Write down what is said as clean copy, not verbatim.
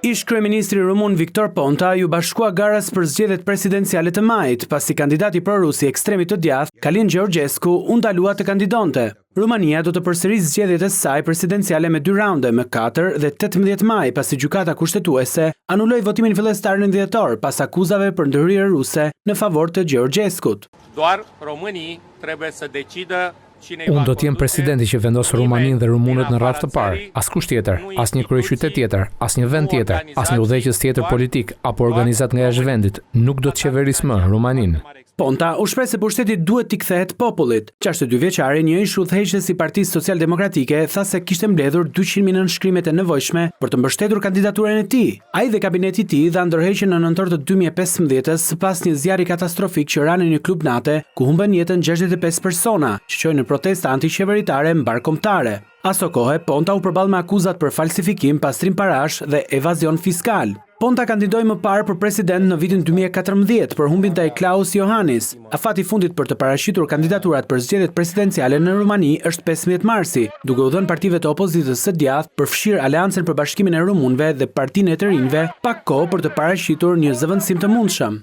Ish-kryeministri rumun Victor Ponta iu bashkua garës për zgjedhjet presidenciale të majit, pasi kandidati prorus i ekstremit të djathtë, Calin Georgescu, u ndalua të kandidonte. Rumania do të përsërisë zgjedhjet e saj presidenciale me dy raunde, më 4 dhe 18 maj, pasi Gjykata Kushtetuese anuloi votimin fillestar në dhjetor pas akuzave për ndërhyrje ruse në favor të Georgescut. Doar românii trebuie să decidă cine Unë do të jem presidenti që vendos Rumaninë dhe rumunët në radhë të parë, askush tjetër, asnjë kryeqytet tjetër, asnjë vend tjetër, asnjë udhëheqës tjetër politik apo organizatë nga jashtë vendit nuk do të qeverisë më Rumaninë. Ponta u shpreh se pushteti duhet t'i kthehet popullit. 62 vjeçari, një ish udhëheqës i Partisë Social Demokratike, tha se kishte mbledhur 200.000 nënshkrimet e nevojshme për të mbështetur kandidaturën e tij. Ai dhe kabineti i tij dhanë dorëheqjen në nëntor të 2015-s pas një zjarri katastrofik që ra në një klub nate ku humbën jetën 65 persona, që çoi në protesta antiqeveritare mbarëkombëtare. Aso kohe, Ponta u përball me akuzat për falsifikim, pastrim parash dhe evazion fiskal. Ponta kandidoi më parë për president në vitin 2014 por humbi ndaj Klaus Iohannis. Afati i fundit për të paraqitur kandidaturat për zgjedhjet presidenciale në Rumani është 15 marsi, duke u dhënë partive të opozitës së djathtë, përfshirë Aleancën për Bashkimin e Rumunëve dhe Partinë e të Rinjve, pak kohë për të paraqitur një zëvendësim të mundshëm.